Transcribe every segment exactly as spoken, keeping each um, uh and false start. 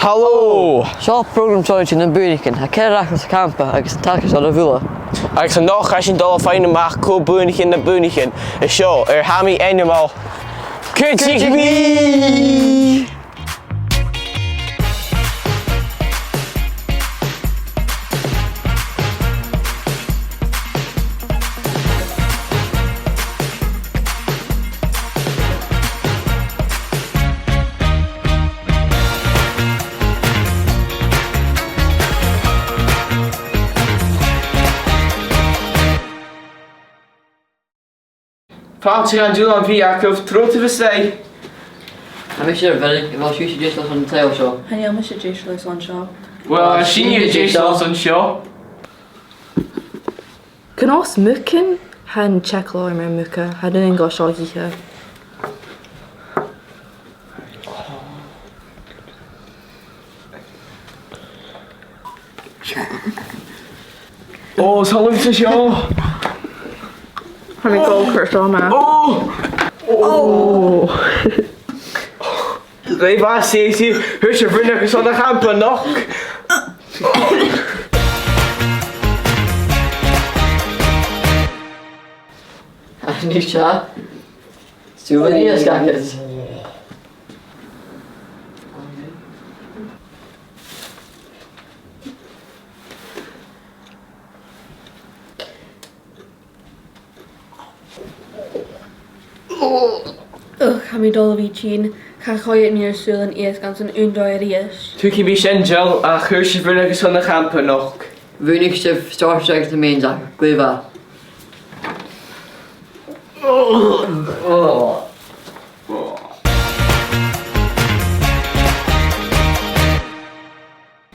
Halò! Seo prògram sònraichte nam Buannachdan. Tha ceithir aithris sa champa agus an t-aithris air a' bhalla. Agus a-nochd tha sinn a' dol a dh'fhaighinn a-mach cò buannaichean nam buannaichean. Is seo air Tha mi ainmeil. Cuidich mi! Fàilte dhan dùbhlan bhrèagha, trobhad a-steach. Tha mise air bhioran, a bheil sibhse deiseil airson an t-saoghal seo? Chan eil mise deiseil airson seo. Uill, tha sinne deiseil airson seo. Cò às a tha mucan? Tha an t-eagal orm air muca, tha an aon rud a th' ann. Ò, 's toil leamsa seo. Tha mi a' gabhail cùrsa math. Ò! Ò! Glè mhath, Stacey. Chuir sibh rionnach airson a' champa a-nochd. Nì seo. Sùil a-nis, a ghaoil. Ugh, tha mi a' dol a bhith tinn. Cha choimhead mi air sùilean iasgaich airson aon dòigh a-rithist. Tuigidh mi sin, Jill, ach chuir sibh rionnach airson a' champa a-nochd. Bhuannaich sibh Star Trek The Main Jack. Glè mhath.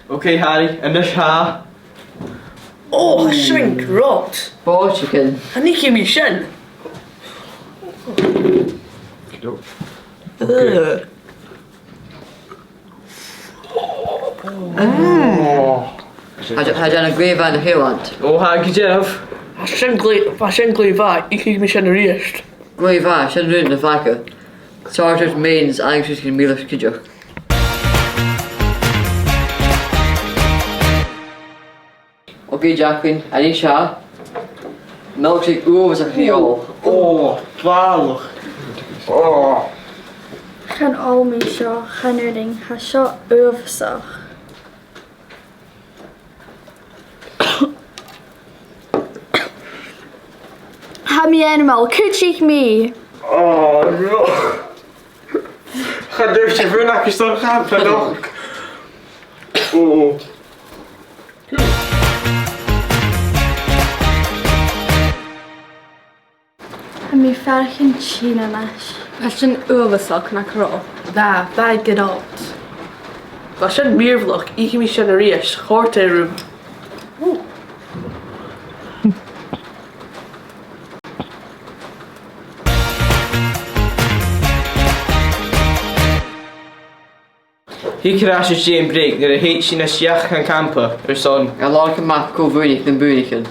Ok, Harry, a-nis tha. Ò, tha sin grod. Bòidseachan. Chan fhaic mi sin. Ugh. Mm. Tha, tha e a' dèanamh glè mhath na h-uile rud. Ò, tha, gu dearbh. Tha sin glè, tha sin glè mhath, fhaic mi sin a-rithist. Glè mhath, sin rud na bhfaca. Sergeant Mains, agus is gun mìle cuideachd. Ok, Jacqueline, a-nis tha. Milkshake uabhasach ri òl. Ò, bàlach. Ò. Chan òl mi seo, chan urrainn, tha seo uabhasach. Tha mi ainmeil, cuidich mi! Ò, no. Cha d' fhuair sibh rionnach airson a' champa a-nochd. Ò. Tha mi a' faireachdainn tinn a-nis. Bha sin uabhasach, nach robh? Bha, bha gu dearbh. Bha sin mìorbhaileach, fhaic mi sin a-rithist, chòrd e rium. Thig air ais às dèidh am break nuair a thèid sinn a-steach dhan champa airson... A' lorg a-mach cò bhuannaich nam buannaichean.